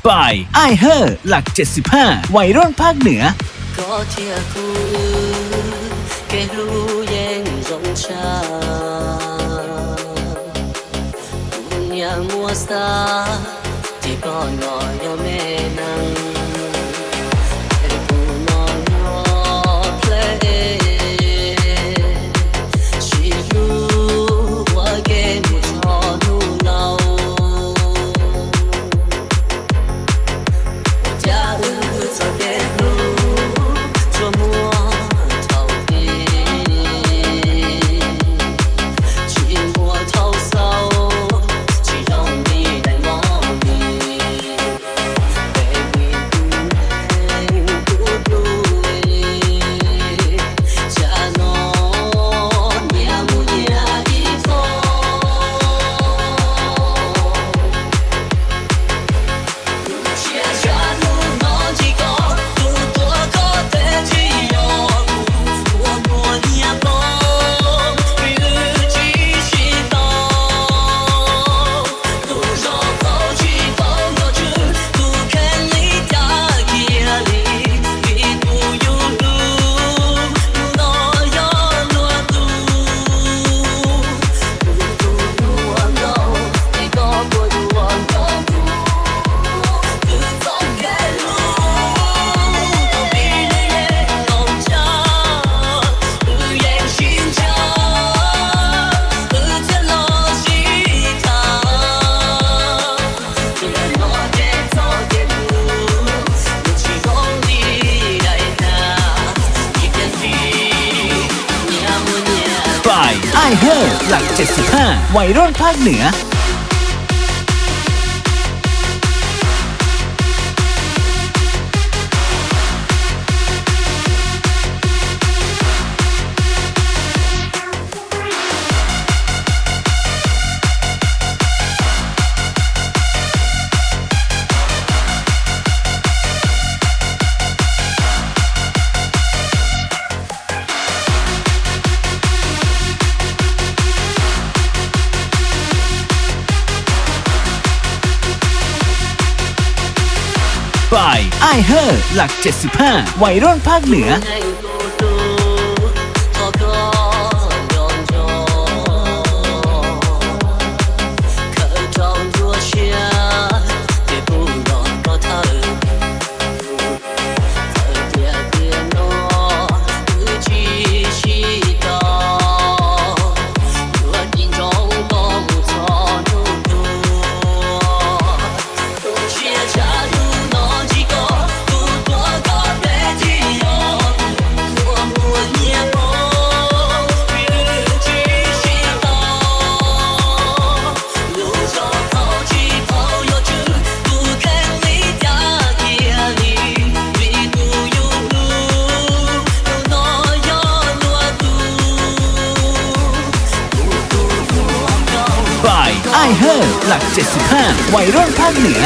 Bài Ai Hawj หลัก เจ็ดสิบห้า วัยรุ่นภาคเหนือ Koj thiab kuv wb kev hlub yeej zoo tshaj. Kuv niaj muab xav tias koj los yog me neeg, es kuv los yog pleb, sib hlub ua ke mus txog hnub laus. Ua cas wb txoj kev hlub tsuas muaj thaum ub, tsis muaj thaum xaus, tsis zoo li daim mom nis. Peb tus neeg tus dub, tsam no nyias mus nyias ib txoj. Cia tsam hnub no ntsib koj, tus tuav koj tes tsis yog kuv, ua muag nyias poob, vim wb tsis sib tau. Tus zos txaus tsis tau yuav tswv, tus kheej li cas kiag li, vim tus yus hlub, tus no yog luag tus. Kuv tus hluas nraug, es koj puas yuav nrog kuv, wb txoj kev hlub tau pib li yeej tau ntsaj, wb yeej sib ntsib, wb thiaj los sib tham. Tiam no ces txoj kev hlub nws tsis zoo li daim tag, ib pliag ntxiv nyias mus nyias. Bài Ai Hawj หลัก เจ็ดสิบห้า วัยรุ่นภาคเหนือ Bài Ai Hawj หลัก เจ็ดสิบห้า วัยรุ่นภาคเหนือ Txawm tias tiam no wb tsis sib tau, yuav tig ntsoov koj mus txog hnub tuag. Tus tsiaj tshav ntuj no ntsib koj, tus tuav koj tes tsis yog kuv, ua muag nyias poob, vim wb tsis sib tau. Lub zos txaus tsis tau yuav tswv, tus kheej li cas kiag li, vim tus yus hlub, tus no yog luag tus. Bài Ai Hawj หลัก เจ็ดสิบห้า วัยรุ่นภาคเหนือ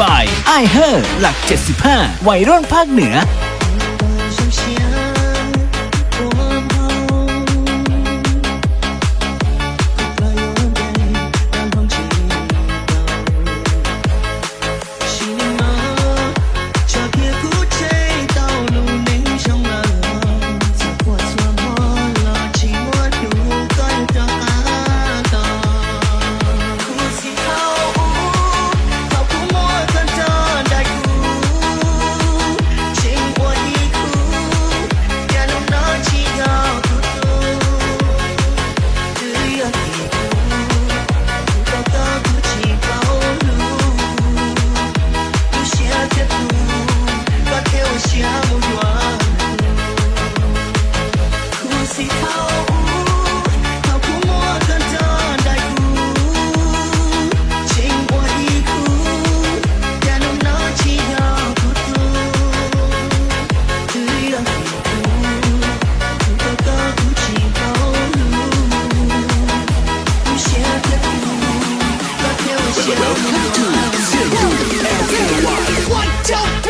Bài Ai Hawj หลัก เจ็ดสิบห้า วัยรุ่นภาคเหนือ Don't